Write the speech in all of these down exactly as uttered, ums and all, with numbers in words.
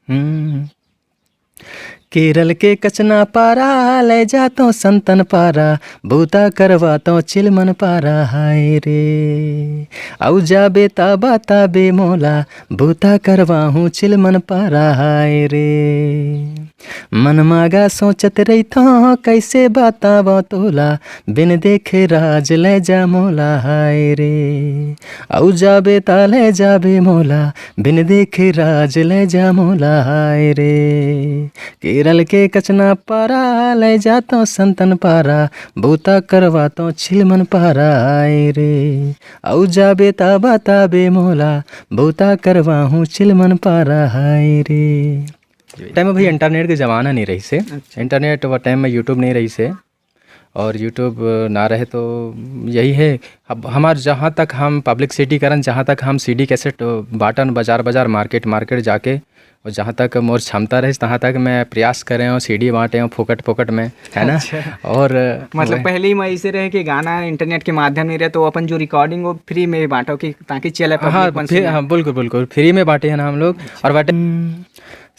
हम्म। केरल के कचना पारा, ले जातों संतन पारा, बूता करवातों चिलमन पारा, हाय रे। अउ जाबे ता बताबे मोला, बूता करवाहूँ चिलमन पारा, हाय रे। मन मागा सोचत रहिथों, कैसे बतावों तोला, बिन देखे राज ले जा मोला, हाय रे। अउ जाबे ता ले जाबे मोला, बिन देखे राज ले जा मोला, हाय रे। केरल के कचना पारा, ले जातों संतन पारा, बूता करवातों छिलमन पारा, हाय रे। अउ जाबे ता बताबे मोला, बूता करवाहूँ छिलमन पारा, हाय रे। टाइम में भाई इंटरनेट के जमाना नहीं रहिसे। अच्छा। इंटरनेट वो टाइम में YouTube नहीं रहिसे। और YouTube ना रहे तो यही है। अब हमार जहाँ तक हम पब्लिसिटी करन, जहाँ तक हम सीडी कैसेट बांटन बाजार बाजार, मार्केट मार्केट जाके, और जहाँ तक मोर क्षमता रहे, तहाँ तक मैं प्रयास करे हूँ, सीडी बांटे हूँ फोकट फोकट में, है ना? अच्छा। और मतलब वह पहले ही मैं ऐसे रहे कि गाना इंटरनेट के माध्यम नहीं रहे, तो अपन जो रिकॉर्डिंग वो फ्री में ही बांटो कि ताकि चले हाँ, पब्लिक मन फ्री, सुने। हाँ, बिल्कुल बिल्कुल फ्री में बांटे हैं ना हम लोग। और बांटे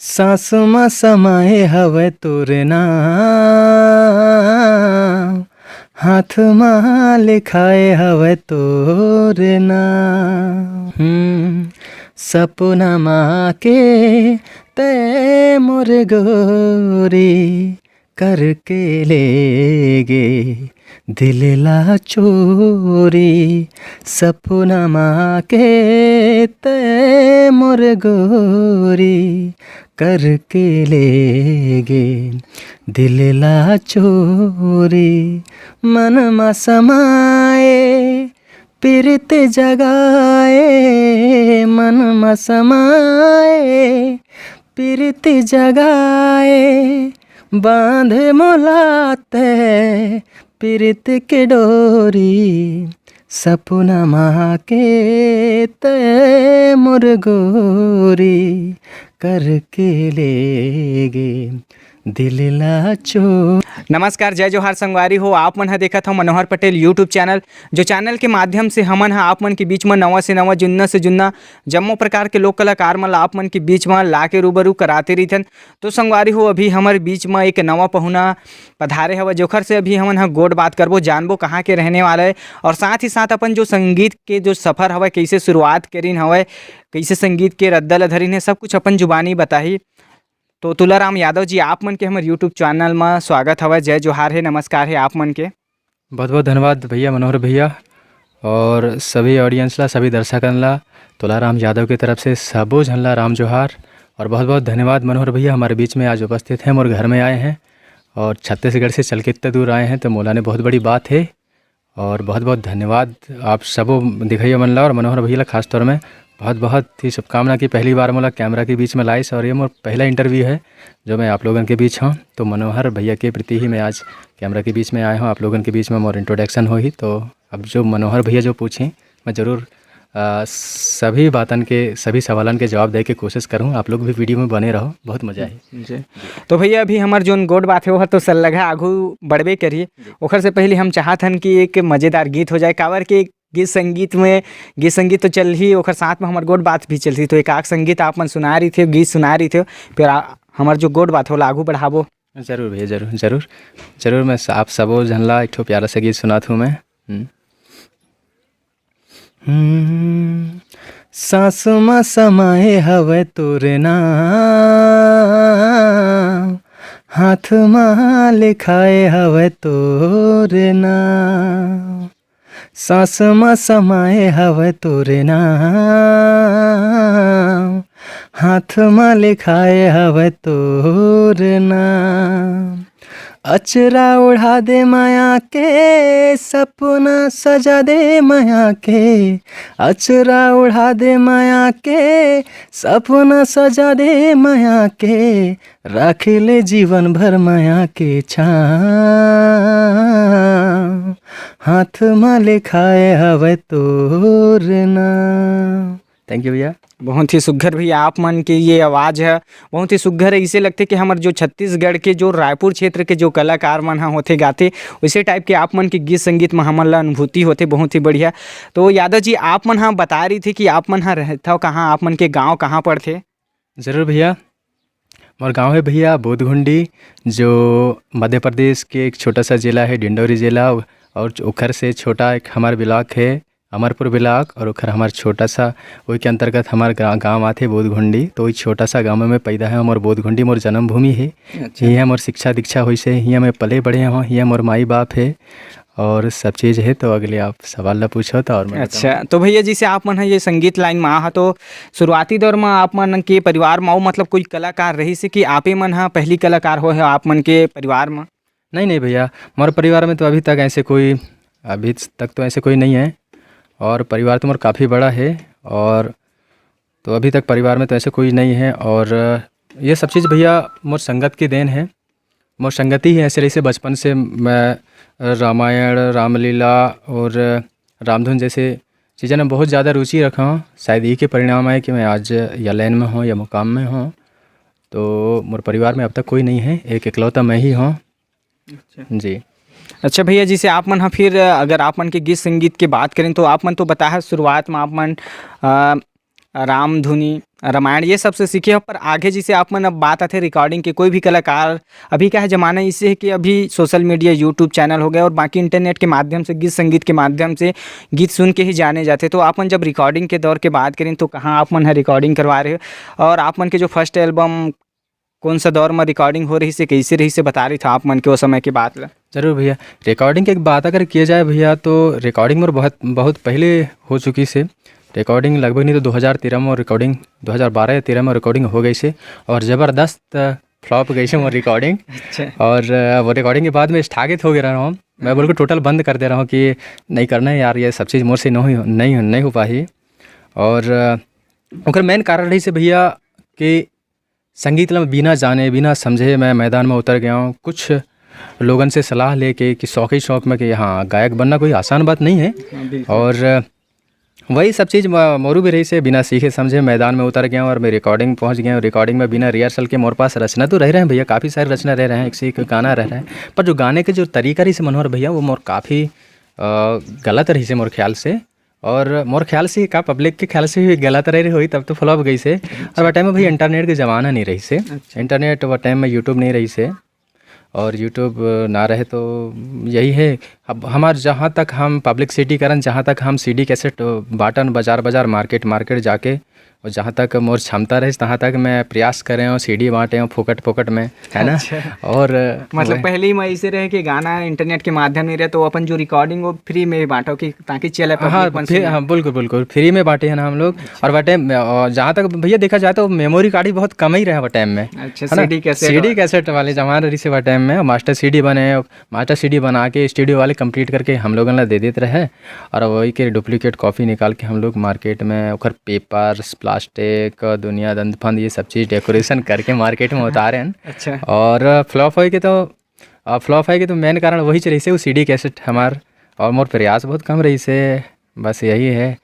सांस मा समाए हवय तोर नाम, हाथ मा लिखाए हवय तोर नाम। हम्म, सपना मा के तै मोर गोरी, करके ले गे दिल ला चोरी। सपना मा के तै मोर गोरी, करके ले गे दिल ला चोरी। मन मा समाए पीरित जगाए, मन मा समाए पीरित जगाए, बांध मोला तै पीरित के डोरी। सपना मा के तै मोर गोरी, करके ले गे दिल ला चोरी। नमस्कार, जय जोहार संगवारी हो। आप मन ह देखत हो मनोहर पटेल YouTube चैनल, जो चैनल के माध्यम से हमन ह आप मन के बीच म नवा से नवा, जुन्ना से जुन्ना जम्मो प्रकार के लोक कलाकार मन ला आप मन के बीच म ला के रूबरू कराते रहिथन। तो संगवारी हो, अभी हमर बीच म एक नवा पहुना पधारे हवय, जोखर से अभी हमन ह गोठ बात करबो, जानबो कहाँ के रहने वाला है, और साथ ही साथ अपन जो संगीत के जो सफर हवय, कैसे शुरुआत करिन हवय, कैसे संगीत के रद्दा ल धरिन है, सब कुछ अपन जुबानी बताही। तो तुलाराम यादव जी, आप मन के हमर YouTube चैनल म स्वागत हवय। जय जोहार हे, नमस्कार हे आप मन के। बहुत बहुत धन्यवाद भैया, मनोहर भैया, और सभी ऑडियंस ला, सभी दर्शकन ला तुलाराम यादव की तरफ से सबो झन ला राम जोहार। और बहुत बहुत धन्यवाद मनोहर भैया, हमारे बीच में आज उपस्थित हैं, मोर घर में आए हैं और छत्तीसगढ़ से चल के इतने दूर आए हैं, तो मोला ने बहुत बड़ी बात है। और बहुत बहुत धन्यवाद आप सबो दिखइया मन ला और मनोहर भैया ला खास तौर में बहुत बहुत ही शुभकामना कि पहली बार मोला कैमरा के बीच में लाइस और ये मोर पहला इंटरव्यू है जो मैं आप लोगन के बीच हूँ। तो मनोहर भैया के प्रति ही मैं आज कैमरा के बीच में आए हूँ, आप लोगन के बीच में मोर इंट्रोडक्शन होही। तो अब जो मनोहर भैया जो पूछें, मैं जरूर, अ, सभी बातन के, सभी सवालन के जवाब दे के कोशिश करूँ। आप लोग भी वीडियो में बने रहो, बहुत मजा आही। जी। तो भैया, अभी हमर जोन गोठ बात हे, ओहर तो सल्लघा आघू बढ़बे करिए। जी। ओखर से पहले हम चाहत हन कि एक मजेदार गीत हो जाए, काबर के गीत संगीत में, गीत संगीत तो चलही, ओखर साथ में हमर गोठ बात भी चलही। तो एक आख संगीत आप मन सुना रहिथे, गीत सुना रहिथे, फिर आ-, हमर जो गोठ बात हे, ओला आघू बढ़ाबो। जरूर भैया, जरूर, जरूर, जरूर, मैं स-, आप सबो झन ला एक ठो प्यारा सा गीत सुनात हूँ मैं। हम्म। हम्म, सांस मा समाए हवय तोर नाम, हाथ मा लिखाए हवय तोर नाम। सांस मा समाए हवय तोर नाम, हाथ मा लिखाए हवय तोर नाम। अचरा ओढ़ा दे मया के, सपना सजा दे मया के। अचरा ओढ़ा दे मया के, सपना सजा दे मया के। राख ले जीवन भर मया के छाँव, हाथ मा लिखाए हवय तोर नाम। Thank you भैया। बहुत ही सुघर भैया, आप मन के ये आवाज़ है, बहुत ही सुघर है। इसे लगथे कि हमर जो छत्तीसगढ़ के, जो रायपुर क्षेत्र के जो कलाकार मन ह होथे गाथे, उसे टाइप के आप मन के गीत संगीत म हमन ला अनुभूति होथे। बहुत ही बढ़िया। तो यादव जी, आप मन ह बता रहिथे कि आप मन ह रहथव कहाँ, आप मन के गाँव कहाँ पड़थे? जरूर भैया, मोर गांव है भैया बोधगुंडी, जो मध्य प्रदेश के एक छोटा सा जिला है, डिंडोरी जिला, और ओखर से छोटा एक हमार ब्लॉक है, अमरपुर ब्लॉक, और ओखर हमार छोटा सा, वही के अंतर्गत हमार गा-, गांव आथे बोधगुंडी। तो वही छोटा सा गांव में मैं पैदा है, मोर बोधगुंडी मोर जन्मभूमि है। अच्छा। हियां मोर शिक्षा दीक्षा होइस है, हियां मैं पले बढ़े हूँ, हियां मोर माई बाप है और सब चीज़ है। तो अगले आप सवाल ला पूछो तो और मैं बताऊँ। अच्छा, तो भैया, जैसे आप मन ह ये संगीत लाइन में आ हा, तो शुरुआती दौर में आप मन के परिवार में, मतलब, कोई कलाकार रहिस हे कि आपे मन ह पहली कलाकार होय हे आप मन के परिवार में? नहीं, नहीं भैया, मोर परिवार में तो अभी तक ऐसे कोई, अभी तक तो ऐसे कोई नहीं है। और परिवार तो मोर काफ़ी बड़ा है, और तो अभी तक परिवार में तो ऐसे कोई नहीं है। और ये सब चीज़ भैया मोर संगत की देन है। मोर संगति ही ऐसे रहिसे, बचपन से मैं रामायण, रामलीला और रामधुन जैसे चीज़न में बहुत ज़्यादा रुचि रखा हूँ। शायद यही के परिणाम है कि मैं आज या लाइन में हूँ या मुकाम में हूँ। तो मोर परिवार में अब तक कोई नहीं है, एक इकलौता मैं ही हूँ। अच्छा। जी। अच्छा भैया, जैसे आप मन ह फिर, अगर आप मन के गीत संगीत के बात करें, तो आप मन तो बताया शुरुआत में आप मन, अ, राम धुनी, रामायण, ये सब से सीखे हो, पर आगे जैसे आप मन, अब बात आथे रिकॉर्डिंग के, कोई भी कलाकार, अभी का है जमाना इसे है कि अभी सोशल मीडिया, YouTube चैनल हो गए और बाकी इंटरनेट के माध्यम से, गीत संगीत के माध्यम से गीत सुन के ही जाने जाते। तो आप मन जब रिकॉर्डिंग के दौर के बात करें, तो कहाँ आप मन ह रिकॉर्डिंग करवा रहे हो, और आप मन के जो फर्स्ट एल्बम कौन सा दौर में रिकॉर्डिंग हो रही से, कैसे रही से, बता रही था आप मन के वो समय की बात ला। जरूर भैया, रिकॉर्डिंग की एक बात अगर किया जाए भैया, तो रिकॉर्डिंग मोर बहुत, बहुत पहले हो चुकी से। रिकॉर्डिंग लगभग नहीं तो दो हज़ार तेरह में रिकॉर्डिंग, दो हज़ार बारह या तेरह में रिकॉर्डिंग हो गई से, और ज़बरदस्त फ्लॉप गई से मोर रिकॉर्डिंग। अच्छा। और अ, वो रिकॉर्डिंग के बाद मैं स्थगित हो गया रहा हूँ। मैं बिल्कुल टोटल बंद कर दे रहा हूँ कि नहीं करना है यार, ये सब चीज़ मोर से नहीं, नहीं, नहीं हो पाही। और अ, ओकर मेन कारण रही से भैया कि संगीत ला बिना जाने, बिना समझे मैं मैदान में उतर गया हूँ। कुछ लोगन से सलाह लेके कि शौक ही शौक में कि हाँ, गायक बनना कोई आसान बात नहीं है। हाँ, बिल्कुल। और वही सब चीज़ म-, मोरू भी रही से बिना सीखे समझे मैदान में उतर गया हूँ और मैं रिकॉर्डिंग पहुँच गया हूँ। रिकॉर्डिंग में बिना रिहर्सल के मोर पास रचना तो रह रहे हैं भैया, काफ़ी सारे रचना रह रहे हैं, एक से एक गाना रह रहे हैं, पर जो गाने के जो तरीका रही से मनोहर भैया, वो मोर काफ़ी, अ, गलत रही से मोर ख्याल से। और मोर ख्याल से का, पब्लिक के ख्याल से भी गलत रहे होई, तब तो फ्लॉप गई से। और वो टाइम में भैया इंटरनेट के ज़माना नहीं रही से। अच्छा। इंटरनेट वो टाइम में, YouTube नहीं रही से। और YouTube ना रहे तो यही है। अब हमार जहाँ तक हम पब्लिसिटी करन, जहाँ तक हम सीडी कैसेट बांटन बाजार बाजार, मार्केट मार्केट जाके, और जहाँ तक मोर क्षमता रहे, तहाँ तक मैं प्रयास करे हूँ, सीडी बांटे हूँ फोकट फोकट में, है ना? अच्छा। और मतलब वही पहले ही मैं ऐसे रहे कि गाना इंटरनेट के माध्यम नहीं रहे, तो अपन जो रिकॉर्डिंग वो फ्री में ही बांटो कि ताकि चले हाँ, पब्लिक मन फिर, सुने। हाँ, बिल्कुल, बिल्कुल, फ्री में बांटे हैं ना हम लोग। और वह टाइम, और जहाँ तक भैया देखा जाए तो मेमोरी कार्ड ही बहुत कम ही रहा वो टाइम में, अच्छा, है ना? सीडी कैसेट सीडी वाला। कैसेट वाले जमाना रही से वह टाइम में, मास्टर सीडी बने, मास्टर सीडी बना के स्टूडियो वाले कंप्लीट करके हम लोगन ला दे देते रहे, और वही के डुप्लीकेट कॉपी निकाल के हम लोग मार्केट में ओकर पेपर्स, प्लास्टिक, दुनिया दंद फंद, ये सब चीज़ डेकोरेशन करके मार्केट में उतारे हैं। अच्छा। और फ्लॉप होए के तो, आ, फ्लॉप होए के तो मेन कारण वही रही से, वो सीडी कैसेट हमार, और मोर प्रयास बहुत कम रही से, बस यही है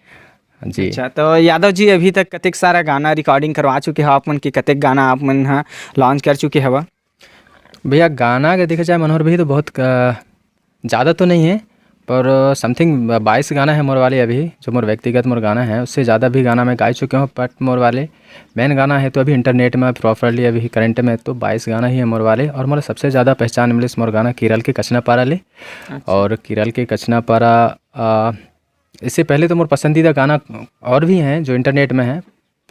जी। अच्छा, तो यादव जी, अभी तक कतेक सारा गाना रिकॉर्डिंग करवा चुके हो आप मन के, कतेक गाना आप मन ह लॉन्च कर चुके हवा? भैया, गाना के देखा जाए मनोहर भाई, तो बहुत क-, ज़्यादा तो नहीं है, पर समथिंग बाईस गाना है मोर वाले अभी, जो मोर व्यक्तिगत मोर गाना है, उससे ज़्यादा भी गाना मैं गा चुके हूँ, बट मोर वाले मेन गाना है तो अभी इंटरनेट में प्रॉपरली अभी करंट में तो बाईस गाना ही है मोर वाले। और मोर सबसे ज़्यादा पहचान मिलिस मोर गाना किरल के कचना पारा ले। अच्छा। और किरल के कचना पारा, आ, इससे पहले तो मोर पसंदीदा गाना और भी हैं जो इंटरनेट में हैं,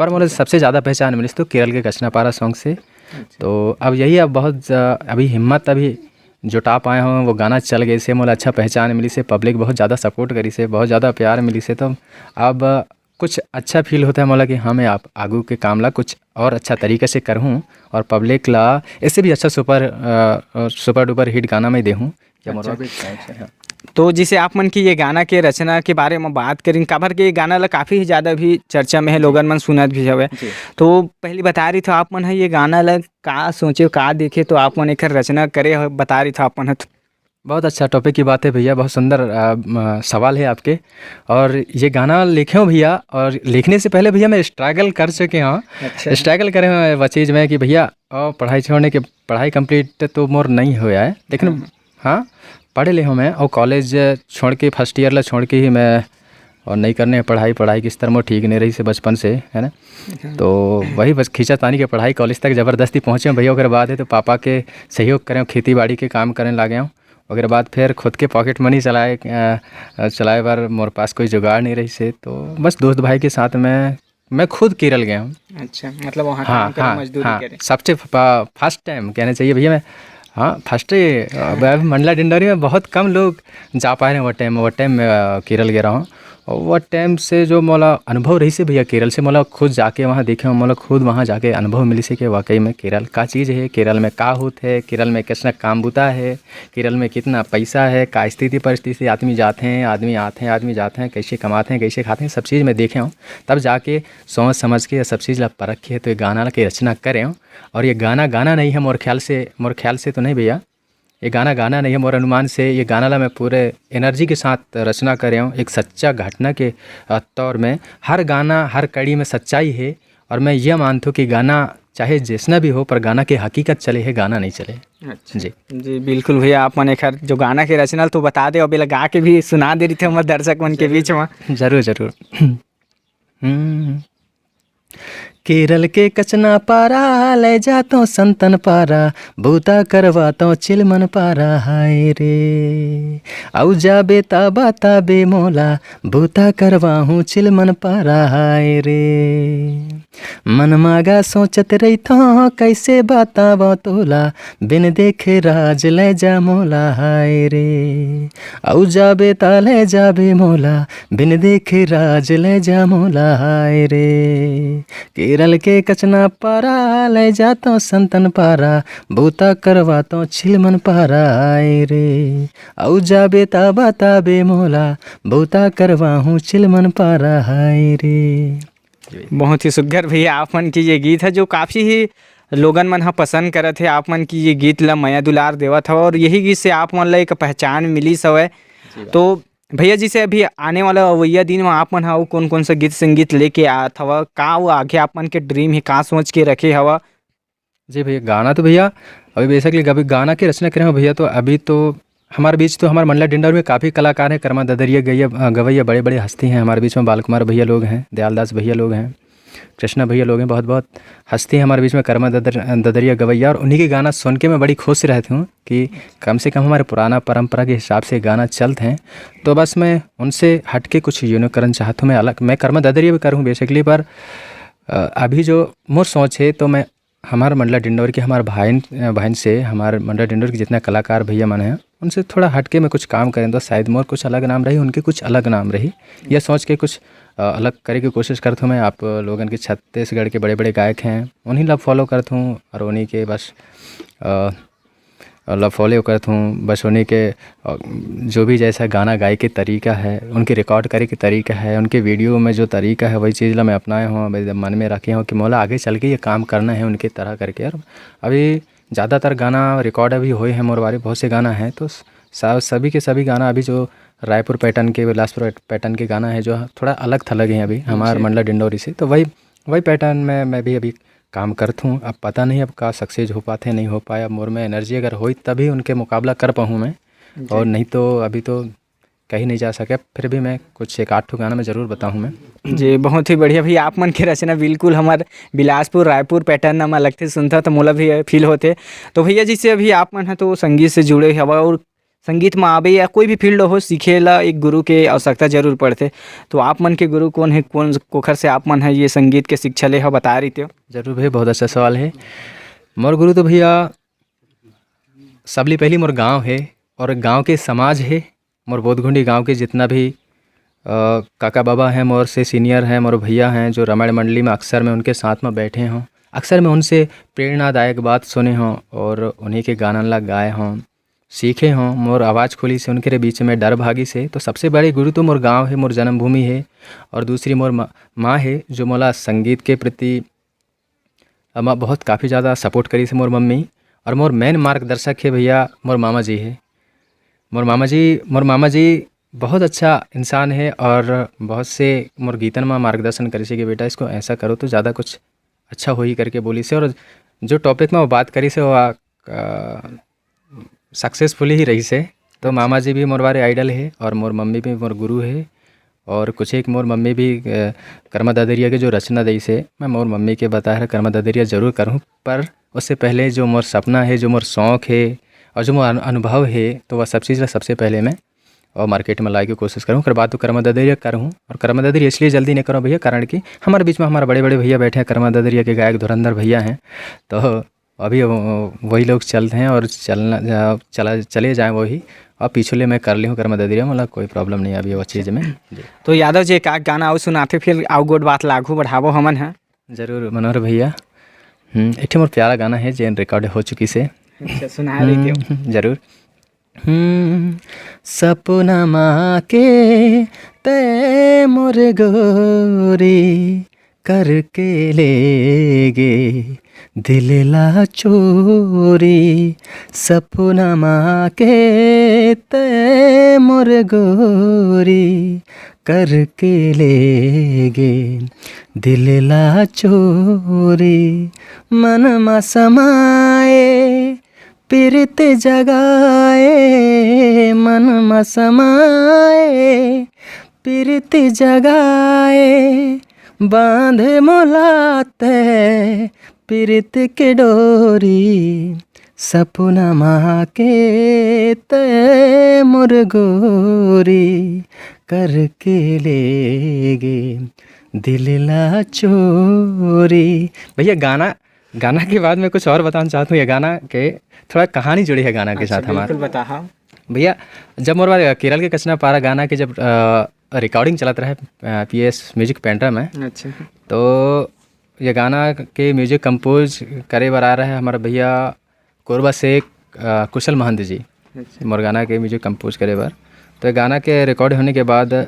पर मोर सबसे ज़्यादा पहचान मिलिस तो किरल के कचना पारा सॉन्ग से। अच्छा। तो अब यही, अब बहुत ज-, अभी हिम्मत अभी जुटा पाए हों, वो गाना चल गए से मोला अच्छा पहचान मिलिस से, पब्लिक बहुत ज़्यादा सपोर्ट करिस से, बहुत ज़्यादा प्यार मिलिस से। तो अब कुछ अच्छा फील होता है मोला कि हाँ, मैं आप आगू के काम ला कुछ और अच्छा तरीके से करहूँ और पब्लिक ला इससे भी अच्छा सुपर, अ, अ, सुपर डुपर हिट गाना मैं देहूँ। या मोर अच्छा। अच्छा, हाँ। तो जैसे आप मन की ये गाना के रचना के बारे में बात करें, काबर के ये गाना ला काफ़ी ज़्यादा भी चर्चा में है, लोगन मन सुनत भी हवे। जी। तो पहली बता रही थो, आप मन ह ये गाना ला का सोचे, का देखे, तो आप मन एकर रचना करे हो, बता रही थो आप मन ह। बहुत अच्छा टॉपिक की बात है भैया, बहुत सुंदर, अ, म, सवाल है आपके। और ये गाना लिखे हो भैया, और लिखने से पहले भैया मैं स्ट्रगल कर चुके हूँ। अच्छा। स्ट्रगल करे हुए वो चीज़ में कि भैया, अ, पढ़ाई छोड़ने के, पढ़ाई कंप्लीट तो मोर नहीं हुआ है, लेकिन हाँ। हाँ, पढ़ ले हूँ मैं, और कॉलेज छोड़ के, फर्स्ट ईयर ला छोड़ के ही मैं और नहीं करने पढ़ाई, पढ़ाई के स्तर में ठीक नहीं रहिस हे बचपन से, है ना। तो वही बस खींचा तानी के पढ़ाई, कॉलेज तक जबरदस्ती पहुँचे भैया। ओकर बाद हे तो पापा के सहयोग करें, खेती बाड़ी के काम करें लागे हूँ। ओकर बाद फिर खुद के पॉकेट मनी चलाए, अ, अ, चलाए बर मोर पास कोई जुगाड़ नहीं रहिस हे, तो बस दोस्त भाई के साथ में मैं खुद केरल गया हूँ। अच्छा, मतलब वहाँ हाँ, काम करे, हाँ, मजदूरी हाँ, करे। सबसे फ-, फर्स्ट टाइम कहना चाहिए भैया मैं, हाँ, फर्स्ट, अब अभी मंडला डिंडौरी में बहुत कम लोग जा पाए रहे हैं वो टाइम, वो टाइम में, अ, केरल गया रहा हूँ। और वो टाइम से जो मोला अनुभव रहिस हे भैया, केरल से मोला खुद जाके वहाँ देखे हूँ, मोला खुद वहाँ जाके अनुभव मिलिस हे कि वाकई में केरल का चीज़ है, केरल में का होत है, केरल में कैसना काम बुता है, केरल में कितना पैसा है, का स्थिति परिस्थिति से आदमी जाते हैं, आदमी आते हैं, आदमी जाते हैं, कैसे कमाते हैं, कैसे खाते हैं, सब चीज़ मैं देखे हूँ। तब जाके सोच समझ के ये सब चीज़ ला परख के तो ये गाना ला के रचना करे हूँ। और ये गाना गाना नहीं है मोर ख्याल से, मोर ख्याल से तो नहीं भैया, ये गाना गाना नहीं है, मोर अनुमान से ये गाना ला मैं पूरे एनर्जी के साथ रचना करे हूँ, एक सच्चा घटना के, अ, तौर में। हर गाना, हर कड़ी में सच्चाई है, और मैं ये मानथूँ कि गाना चाहे जैसना भी हो, पर गाना के हकीकत चले है, गाना नहीं चले। अच्छा। जी। जी, बिल्कुल भैया, आप मन एखर जो गाना के रचना ल तो बता दे, अब एला गा के भी सुना दे रहिते हमर दर्शक मन के जरूर। बीच में। जरूर, जरूर। हम्म। केरल के कचना पारा, ले जातो संतन पारा, बूता करवातो चिलमन पारा, हाय रे। अउ जाबे ता बताबे मोला, बूता करवाहूँ चिलमन पारा, हाय रे। मन मागा सोचत रहितो, कैसे बतावो तोला, बिन देखे राज ले जा मोला, हाय रे। अउ जाबे ता ले जाबे मोला, बिन देखे राज ले जा मोला, हाय रे। केरल के कचना पारा, ले जातो संतन पारा, बूता करवातो चिलमन पारा, हाय रे। अउ जाबे ता बताबे मोला, बूता करवाहूँ चिलमन पारा, हाय रे। बहुत ही सुघर भैया, आप मन के ये गीत है जो काफ़ी ही लोगन मन ह पसंद करत हे। आप मन की ये गीत ला मया दुलार देवत हव और यही गीत से आप मन ला एक पहचान मिलिस हवय। जी बात। तो भैया, जैसे अभी आने वाला अवइया दिन में आप मन ह अउ कौन-कौन सा गीत संगीत लेके आत हव, का वो आगे आप मन के ड्रीम हे, का सोच के रखे हव? जी भैया, गाना तो भैया अभी basically अभी गाना के रचना करे हूँ भैया, तो अभी तो हमारे बीच तो हमारे मंडला डिंडौर में काफ़ी कलाकार हैं, कर्मा ददरिया गैया, अ, गवैया, बड़े-बड़े हस्ती हैं हमारे बीच में, बाल कुमार भैया लोग हैं, दयाल दास भैया लोग हैं, कृष्णा भैया लोग हैं, बहुत-बहुत हस्ती हैं हमारे बीच में, कर्मा ददर-, ददरिया गवैया, और उन्हीं के गाना सुन के मैं बड़ी खुश रहती हूँ कि कम से कम हमारे पुराना परंपरा के हिसाब से गाना चलते हैं। तो बस मैं उनसे हट के कुछ यूनिक करना चाहता हूँ, मैं अलग, मैं कर्मा ददरिया भी करूँ basically, पर, अ, अभी जो मोर सोच है तो मैं हमार मंडला डिंडौर के हमार भाइन, अ, भाइन से हमार मंडला डिंडौर के जितना कलाकार भैया मन हैं, उनसे थोड़ा हट के मैं कुछ काम करें तो शायद मोर कुछ अलग नाम रही, उनके कुछ अलग नाम रही। यह सोच के कुछ, अ, अलग करे के कोशिश करत हूँ मैं। आप लोगन के छत्तीसगढ़ के बड़े-बड़े गायक हैं, उन्हीं ला फॉलो करत हूँ और उन्हीं के बस, अ, ला फॉलो करत हूँ। बस उन्हीं के, अ, जो भी जैसा गाना गाए के तरीका है, उनके रिकॉर्ड करे के तरीका है, उनके वीडियो में जो तरीका है, वही चीज़ ला मैं अपनाए हूँ, अब मन में रखे हूँ कि मोला आगे चल के ये काम करना है उनके तरह करके। और अभी ज़्यादातर गाना रिकॉर्ड अभी होए हैं मोर बारे, बहुत से गाना हैं, तो स-, सा-, सभी के सभी गाना अभी जो रायपुर पैटर्न के, बिलासपुर पैटर्न के गाना है, जो थोड़ा अलग थलग हैं अभी हमार जी। मंडला डिंडोरी से, तो वही, वही पैटर्न में मैं भी अभी काम करत हूँ। अब पता नहीं अब का सक्सेस हो पाथे, नहीं हो पाए। अब मोर में एनर्जी अगर होई तभी उनके मुकाबला कर पाऊँ मैं, जी। और नहीं तो अभी तो कहीं नहीं जा सके। फिर भी मैं कुछ एक आध ठो गाना मैं ज़रूर बताऊँ मैं। जी, बहुत ही बढ़िया भैया, आप मन के रचना बिल्कुल हमर बिलासपुर, रायपुर पैटर्न म लगथे, सुनथा तो मोला भी फील होथे। तो भैया, जैसे अभी आप मन ह तो संगीत से जुड़े हवा और संगीत म आबे या कोई भी फील्ड हो, सीखे ला एक गुरु के आवश्यकता जरूर पड़थे। तो आप मन के गुरु कौन है, कौन कोखर से आप मन ह ये संगीत के शिक्षा ले ह, बता रहिते हो? जरूर भैया, बहुत अच्छा सवाल है। मोर गुरु तो भैया, सबले पहली मोर गांव है और गांव के समाज है। मोर बोधगुंडी गांव के जितना भी, अ, काका बाबा हैं, मोर से सीनियर हैं, मोर भैया हैं, जो रामायण मंडली में अक्सर मैं उनके साथ में बैठे हूँ, अक्सर मैं उनसे प्रेरणादायक बात सुने हूँ और उन्हीं के गानन ला गाए हूँ, सीखे हूँ। मोर आवाज़ खुली से उनके बीच में डर भागी से। तो सबसे बड़े गुरु तो मोर गांव है, मोर जन्मभूमि है, और दूसरी मोर मा-, माँ है, जो मोला संगीत के प्रति अब मैं बहुत काफ़ी ज़्यादा सपोर्ट करिस हे मोर मम्मी, और मोर मेन मार्गदर्शक हे भैया मोर मामा जी हे। मोर मामा जी, मोर मामा जी बहुत अच्छा इंसान हे और बहुत से मोर गीतन म मार्गदर्शन करिस हे कि बेटा इसको ऐसा करो तो ज़्यादा कुछ अच्छा होही करके बोलिस हे। और जो टॉपिक म वो बात करिस हे वो, अ, सक्सेसफुल ही रहिस हे। तो मामा जी भी मोर बारे आइडल हे और मोर मम्मी भी मोर गुरु हे। और कुछ एक मोर मम्मी भी, अ, करमा ददरिया के जो रचना दइस हे, मैं मोर मम्मी के बताए रहे करमा ददरिया जरूर करहूँ, पर उससे पहले जो मोर सपना हे, जो मोर शौक हे और जो मोर अनु-, अनुभव हे, तो वह सब चीज़ ला सबसे पहले मैं और मार्केट में लाए के कोशिश करहूँ। ओकर बाद तो करमा ददरिया करहूँ, और करमा ददरिया इसलिए जल्दी नहीं करहूँ भैया, कारण कि हमारे बीच में हमारे बड़े-बड़े भैया बैठे हैं करमा ददरिया के गायक धुरंधर भैया हैं, तो अभी वो, वही लोग चलते हैं और चलना, अ, चला, चले जाएँ वही। और पीछू ले मैं कर लेहूँ करमा ददरिया, मतलब कोई problem नहीं है अभी वो चीज़ में। जी। तो यादव जी, एक आध गाना अउ सुनाते, फिर अउ गोठ बात ला आगू बढ़ाबो हमन ह। जरूर मनोहर भैया। हम्म, एक ठे मोर प्यारा गाना हे जेन record हो चुकिस हे। अच्छा, सुना देते हो। हम्म, जरूर। हम्म, सपना मा के तै मोर गोरी करके ले गे दिल ला चोरी, सपना मा के तै मोर गोरी करके ले गे दिल ला चोरी। मन मा समाए पीरित जगाए, मन मा समाए पीरित जगाए, बांध मोला तै पीरित के डोरी, सपना मा के तै मोर गोरी करके ले गे दिल ला चोरी। भैया, गाना, गाना के बाद मैं कुछ और बताना चाहता हूँ। ये गाना के थोड़ा कहानी जुड़ी है गाना के अच्छा, साथ हमारा। बिल्कुल बता, हाँ। भैया, जब मोर बार केरल के कचना पारा गाना के जब, अ, recording चलत रहे, अ, पी एस म्यूजिक पेंड्रा में, अच्छा। तो ये गाना के म्यूजिक compose करे बर आ रहे हमारे भैया कोरबा से, अ, कुशल महंत जी, अच्छा। मोर गाना के म्यूजिक compose करे बर। तो ये गाना के record होने के बाद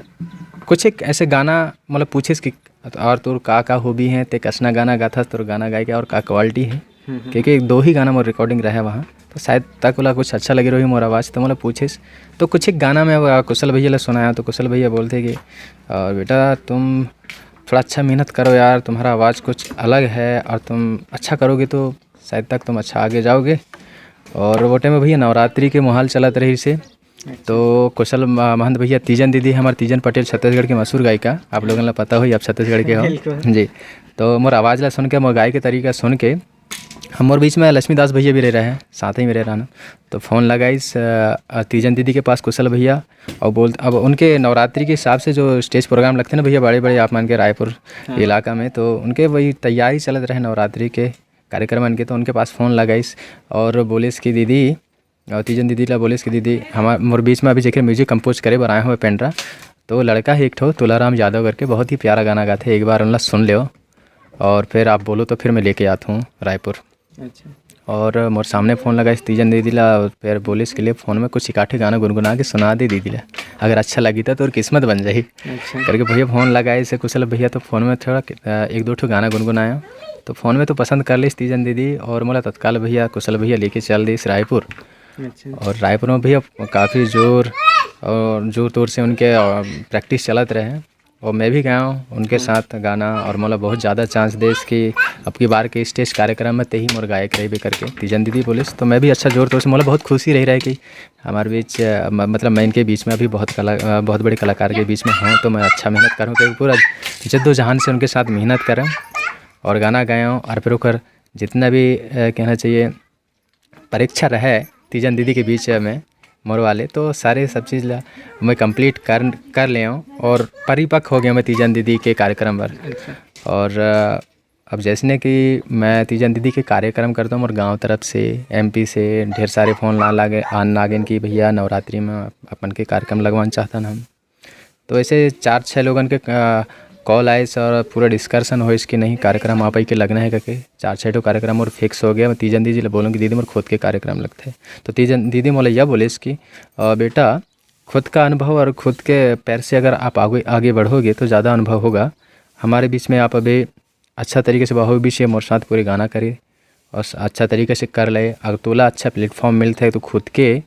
कुछ एक ऐसे गाना, मतलब, पूछिस कि और तोर का का हॉबी है, ते कसना गाना गाथस, तोर गाना गाए के और का क्वालिटी है, हम्म, हम्म। क्योंकि दो ही गाना मोर recording रहे वहाँ, तो शायद तक ओला कुछ अच्छा लगे रही मोर आवाज़, तो मतलब पूछिस। तो कुछ एक गाना मैं, अ, कुशल भैया ला सुनाया, तो कुशल भैया बोलते कि, "अ, बेटा, तुम थोड़ा अच्छा मेहनत करो यार, तुम्हारा आवाज़ कुछ अलग है और तुम अच्छा करोगे तो शायद तक तुम अच्छा आगे जाओगे।" और वो टाइम में भैया नवरात्रि के माहौल चलत रहिस हे, तो कुशल म-, महंत भैया, तीजन दीदी, हमारे तीजन पटेल छत्तीसगढ़ के मशहूर गायिका, आप लोगन ला पता होही, आप छत्तीसगढ़ के हो। बिल्कुल। जी, तो मोर आवाज़ ला सुन के, मोर गाय के तरीका सुन के, हम, मोर बीच में लक्ष्मी दास भैया भी रह रहे हैं, साथ ही में रह रहा ना, तो फ़ोन लगाइस, अ, अ, तीजन दीदी के पास कुशल भैया, और बोल, अब उनके नवरात्रि के हिसाब से जो stage program लगते हैं ना भैया, बड़े-बड़े आप मान के रायपुर हाँ। इलाका में, तो उनके वही तैयारी चलत रहे नवरात्रि के कार्यक्रम के, तो उनके पास फ़ोन लगाइस और बोलिस कि दीदी, और तीजन दीदी ला बोलिस कि दीदी, हमार, मोर बीच में अभी जेकर म्यूजिक compose करे बर आए हुए पेंड्रा, तो लड़का है एक ठो तुलाराम यादव करके, बहुत ही प्यारा गाना गाथे, एक बार उनला सुन लेओ और फिर आप बोलो तो फिर मैं लेके आता हूँ रायपुर। अच्छा। और मोर सामने फ़ोन लगाइस तीजन दीदी ला, फिर बोलिस के लिए फ़ोन में कुछ एकाठे गाना गुनगुना के सुना दे दीदी ला, अगर अच्छा लगी तो तोर किस्मत बन जाही। अच्छा। करके भैया फ़ोन लगाइस कुशल भैया, तो फ़ोन में थोड़ा, अ, एक दो ठो गाना गुनगुनाया, तो फ़ोन में तो पसंद कर लिस तीजन दीदी, और मोला तत्काल भैया, कुशल भैया लेके चल दिस रायपुर। अच्छा। और रायपुर में भैया काफ़ी जोर और जोर तोर से उनके, अ, practice चलत रहे, और मैं भी गाया हूँ उनके हाँ। साथ गाना, और मोला बहुत ज़्यादा chance देस कि अब की बार के stage कार्यक्रम में तेही मोर गायक रहिबे करके तीजन दीदी बोलिस, तो मैं भी अच्छा जोर तोर से, मोला बहुत खुशी रही रहे कि हमारे बीच, अ, म-, मतलब मैं इनके बीच में अभी बहुत कला-, अ, बहुत बड़े कलाकार के बीच में हूँ, तो मैं अच्छा मेहनत करूँ, क्योंकि पूरा जद्दोजहद से उनके साथ मेहनत करा और गाना गाया हूँ, और फिर ओकर जितना भी, अ, कहना चाहिए, परीक्षा रहे तीजन दीदी के बीच में मोर वाले, तो सारे सब चीज़ ला मैं complete कर, कर ले हूँ और परिपक्व हो गया मैं तीजन दीदी के कार्यक्रम पर। अच्छा। और, अ, अब जैसने कि मैं तीजन दीदी के कार्यक्रम करता हूँ, मोर गाँव तरफ से, एम पी से ढेर सारे फ़ोन ला लागे, आन लागेन कि भैया नवरात्रि में अपन के कार्यक्रम लगवाना चाहतन हम। तो ऐसे चार छः लोगन के, अ, call आइस और पूरा discussion होइस कि नहीं कार्यक्रम आप ही के लगना है करके। चार छः ठो कार्यक्रम और fix हो गया। मैं तीजन दीदी ला बोलूँ कि दीदी मोर खुद के कार्यक्रम लगथे। तो तीजन दीदी मोला यह बोलिस कि, अ, बेटा खुद का अनुभव और खुद के पैर से अगर आप आगे, आगे बढ़ोगे तो ज़्यादा अनुभव होगा। हमारे बीच में आप अभी अच्छा तरीके से बहू भी से मोर साथ पूरे गाना करे और स-, अच्छा तरीके से कर ले। अगर तोला अच्छा platform मिलथे तो खुद के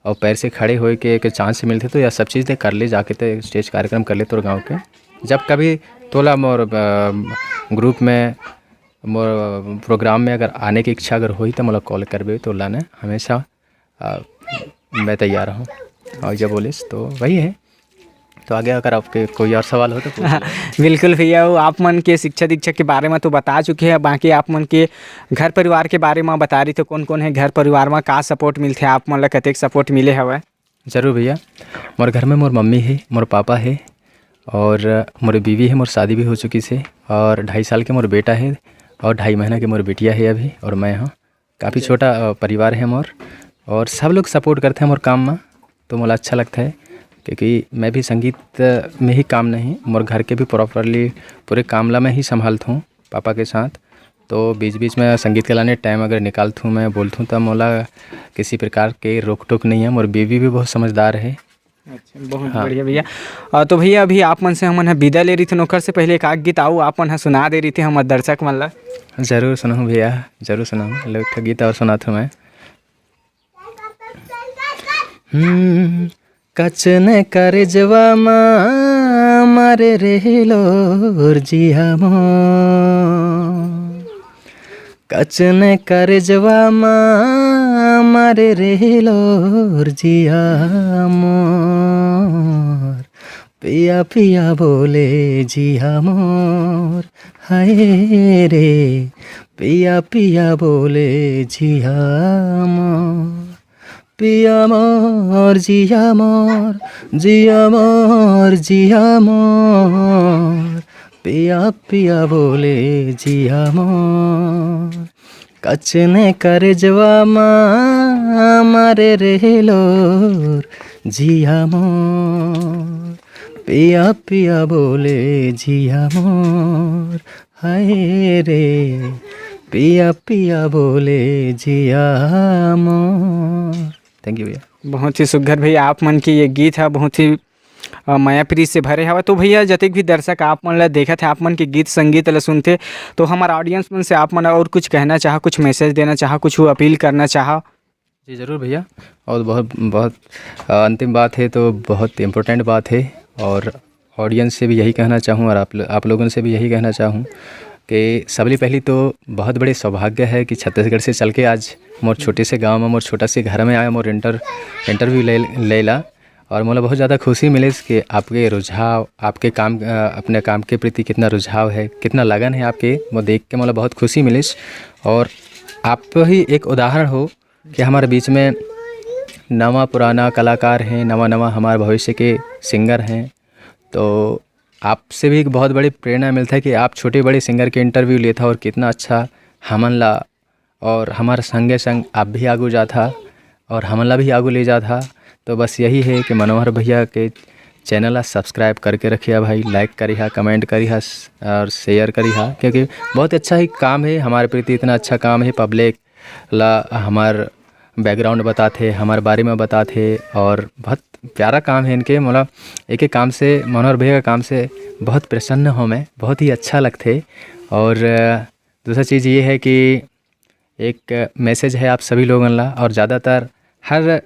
और पैर से खड़े होए के एक chance मिलथे तो यह सब चीज़ दे कर ले, जाके ते stage कार्यक्रम कर ले तोर गाँव के। जब कभी तोला मोर, अ, group में, मोर program में अगर आने की इच्छा अगर होही तो मोला call करबे, तोला ने हमेशा, अ, मैं तैयार हूँ। और जब बोलिस तो वही है। तो आगे अगर आपके कोई और सवाल हो तो पूछ लें। बिल्कुल भैया, वो आप मन के शिक्षा दीक्षा के बारे में तो बता चुके हैं, बाकी आप मन के घर परिवार के बारे में बता रही थे, कौन कौन है घर परिवार में, का सपोर्ट मिलथे आप मन ला, कतेक सपोर्ट मिले हवय? जरूर भैया, मोर घर में मोर मम्मी है, मोर पापा है और मोर बीवी है, मोर शादी भी हो चुकी से और ढाई साल के मोर बेटा है और ढाई महीना के मोर बिटिया है अभी और मैं हाँ। काफ़ी जी। छोटा, अ, परिवार है मोर और सब लोग सपोर्ट करते हैं मोर काम में, तो मोला अच्छा लगता है क्योंकि मैं भी संगीत में ही काम नहीं, मोर घर के भी प्रॉपरली पूरे काम ला मैं ही संभालता हूँ पापा के साथ। तो बीच-बीच में संगीत के लाने टाइम अगर निकालता हूँ, मैं बोलता हूँ, तब मोला किसी प्रकार के रोक-टोक नहीं है। मोर बीवी भी बहुत समझदार है। अच्छा, बहुत हाँ। बढ़िया भैया। अ, तो भैया, अभी आप मन से हमन ह विदा ले रहिथन, ओकर से पहले एक आध गीत आऊ आप मन ह सुना दे रहिथे हमर दर्शक मन ला। जरूर सुनाहूँ भैया, जरूर सुनाहूँ। लो, एक ठो गीत और सुनात हूँ मैं। हम्म, कचने करजवा मा मारे रेहिलोर जिया मोर। कचने करजवा मा मारे रेहिलोर जिया मोर। पिया पिया बोले जिया मोर, हाय रे। पिया पिया बोले जिया मोर। पिया मोर जिया मोर, जिया मोर जिया मोर। पिया पिया बोले जिया मोर। कचने करजवा मा मारे रेहिलोर जिया मोर। पिया पिया बोले जिया मोर, हाय रे। पिया पिया बोले जिया मोर। थैंक यू भैया। बहुत ही सुघर भैया, आप मन के ये गीत है बहुत ही अ, मया प्रीत से भरे हवय। तो भैया, जतेक भी दर्शक आप मन ला देखत हे, आप मन के गीत संगीत ला सुनथे, तो हमर ऑडियंस मन से आप मन और कुछ कहना चाहा, कुछ मैसेज देना चाहा, कुछ अपील करना चाहा? जी, जरूर भैया। और बहुत, बहुत, अ, अंतिम बात है, तो बहुत इम्पोर्टेंट बात है, और ऑडियंस से भी यही कहना चाहूँ और आप ल-, आप लोगन से भी यही कहना चाहूँ कि सबले पहली तो बहुत बड़े सौभाग्य है कि छत्तीसगढ़ से चल के आज मोर छोटे से गाँव में, मोर छोटा से घर में आए, मोर इंटर-, इंटरव्यू ले, लेला। और मोला बहुत ज़्यादा खुशी मिलिस कि आपके रुझाव, आपके काम, अ, अपने काम के प्रति कितना रुझाव है, कितना लगन है आपके, वो देख के मोला बहुत खुशी मिलिस। और आप ही एक उदाहरण हो कि हमारे बीच में नवा पुराना कलाकार हैं, नवा नवा हमारे भविष्य के सिंगर हैं, तो आपसे भी एक बहुत बड़ी प्रेरणा मिलता है कि आप छोटे बड़े सिंगर के इंटरव्यू लेथा और कितना अच्छा हमन ला और हमारे संगे संग आप भी आगू जाथा और हमन ला भी आगू ले जाथा। तो बस यही है कि मनोहर भैया के चैनल ला सब्सक्राइब करके रखिया भाई, लाइक करिहा, कमेंट करिहा स-, और शेयर करिहा, क्योंकि बहुत अच्छा ही काम है हमारे प्रति, इतना अच्छा काम है, पब्लिक ला हमार बैकग्राउंड बताथे, हमारे बारे में बताथे और बहुत प्यारा काम है इनके। मोला एक एक काम से, मनोहर भैया का काम से बहुत प्रसन्न हूँ मैं, बहुत ही अच्छा लगथे। और, अ, दूसरा चीज़ ये है कि एक मैसेज है आप सभी लोगन ला और ज़्यादातर हर, अ,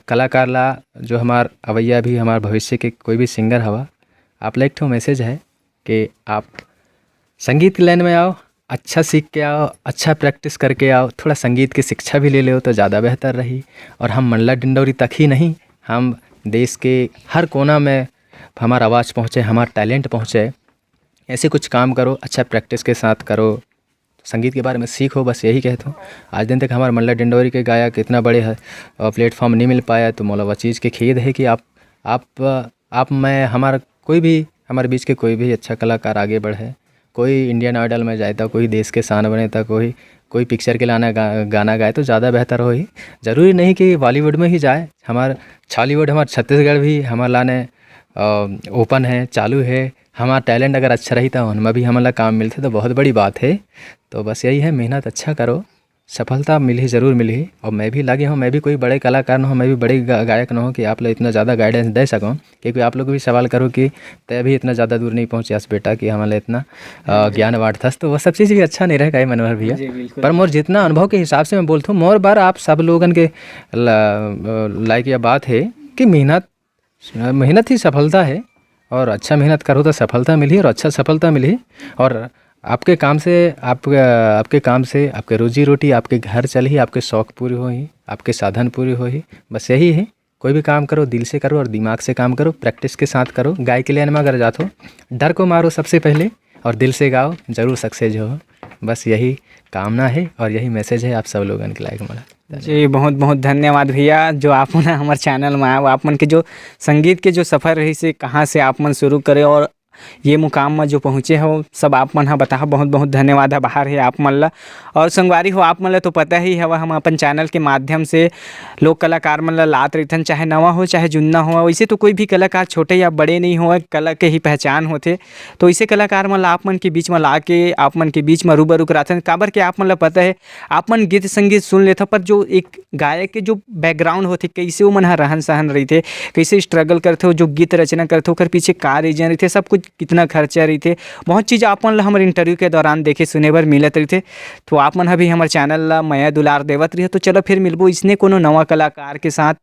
कलाकार ला, जो हमार अवैया भी, हमार भविष्य के कोई भी सिंगर हवा, आप ला एक ठो मैसेज है कि आप संगीत के लाइन में आओ, अच्छा सीख के आओ, अच्छा प्रैक्टिस करके आओ, थोड़ा संगीत की शिक्षा भी ले लो तो ज़्यादा बेहतर रही। और हम मंडला डिंडौरी तक ही नहीं, हम देश के हर कोना में हमारा आवाज़ पहुँचे, हमारा टैलेंट पहुँचे, ऐसे कुछ काम करो, अच्छा प्रैक्टिस के साथ करो, संगीत के बारे में सीखो, बस यही कहता हूँ। आज दिन तक हमारे मंडला डिंडौरी के गायक इतना बड़े है, अ, प्लेटफॉर्म नहीं मिल पाया, तो मोला वो चीज़ के खेद है कि आप, आप, आप, मैं, हमारा कोई भी, हमारे बीच के कोई भी अच्छा कलाकार आगे बढ़े, कोई इंडियन आइडल में जाए, तो कोई देश के शान बने, तो कोई, कोई पिक्चर के लाना गा-, गाना गाए, तो ज़्यादा बेहतर होही। ज़रूरी नहीं कि बॉलीवुड में ही जाए, हमार छॉलीवुड, हमार छत्तीसगढ़ भी हमार लाने, अ, ओपन है, चालू है। हमार टैलेंट अगर अच्छा रही, तो उनमें भी हमन ला काम मिलथे, तो बहुत बड़ी बात है। तो बस यही है, मेहनत अच्छा करो, सफलता मिलही, ज़रूर मिलही। और मैं भी लगे हूँ, मैं भी कोई बड़े कलाकार न हूँ, मैं भी बड़े गा-, गायक न हूँ कि आप लोग इतना ज़्यादा गाइडेंस दे सको, क्योंकि आप लोग भी सवाल करो कि तय भी इतना ज़्यादा दूर नहीं पहुँचे अस बेटा कि हमारे इतना, अ, जी। ज्ञान बांटथस, तो वो सब चीज़ भी अच्छा नहीं रहे, काहे मनोहर भैया। जी, बिल्कुल। पर मोर जितना अनुभव के हिसाब से मैं बोलता हूँ, मोर बार आप सब लोगन के ल-, लाइक यह बात है कि मेहनत, मेहनत ही सफलता है, और अच्छा मेहनत करो तो सफलता मिली और अच्छा सफलता मिली। और आपके काम से, आप, आपके काम से आपके रोजी रोटी, आपके घर चलही, आपके शौक पूरे होही, आपके साधन पूरे होही, बस यही है। कोई भी काम करो, दिल से करो और दिमाग से काम करो, प्रैक्टिस के साथ करो। गाय के लाइन में अगर जात हो, डर को मारो सबसे पहले और दिल से गाओ, जरूर सक्सेस हो। बस यही कामना है और यही मैसेज है आप सब लोगन के लायक मला। जी, बहुत बहुत धन्यवाद भैया, जो आप मन हमर चैनल में आए, आप मन के जो संगीत के जो सफर रहिस हे, कहाँ से आप मन शुरू करे और ये मुकाम में जो पहुँचे हो, सब आप मन ह बताहा। बहुत बहुत धन्यवाद ह बाहर हे आप मन ला। और संगवारी हो, आप मन ला तो पता ही हवा, हम अपन चैनल के माध्यम से लोक कलाकार मन ला लात रहिथन, चाहे नवा हो चाहे जुन्ना हो। वैसे तो कोई भी कलाकार छोटे या बड़े नहीं हो, कला के ही पहचान होथे। तो इसे कलाकार मन ला आप मन के बीच में ला के आप मन के बीच में रूबरू कराथन, काबर के आप मन ला पता है, आप मन गीत संगीत सुन लेथव, पर जो एक गायक के जो बैकग्राउंड होथे, कैसे वो मन ह रहन सहन रहिथे, कैसे स्ट्रगल करथे, वो जो गीत रचना करथे, ओकर पीछे का रीजन रहिथे, सब कुछ, कितना खर्चा रहिथे, बहुत चीज़ आप मन ला हमर इंटरव्यू के दौरान देखे सुने बर मिलत रहिथे। तो आप मन ह भी हमर चैनल ला मया दुलार देवत रहिए। तो चलो फिर मिलबो इसने कोनो नवा कलाकार के साथ।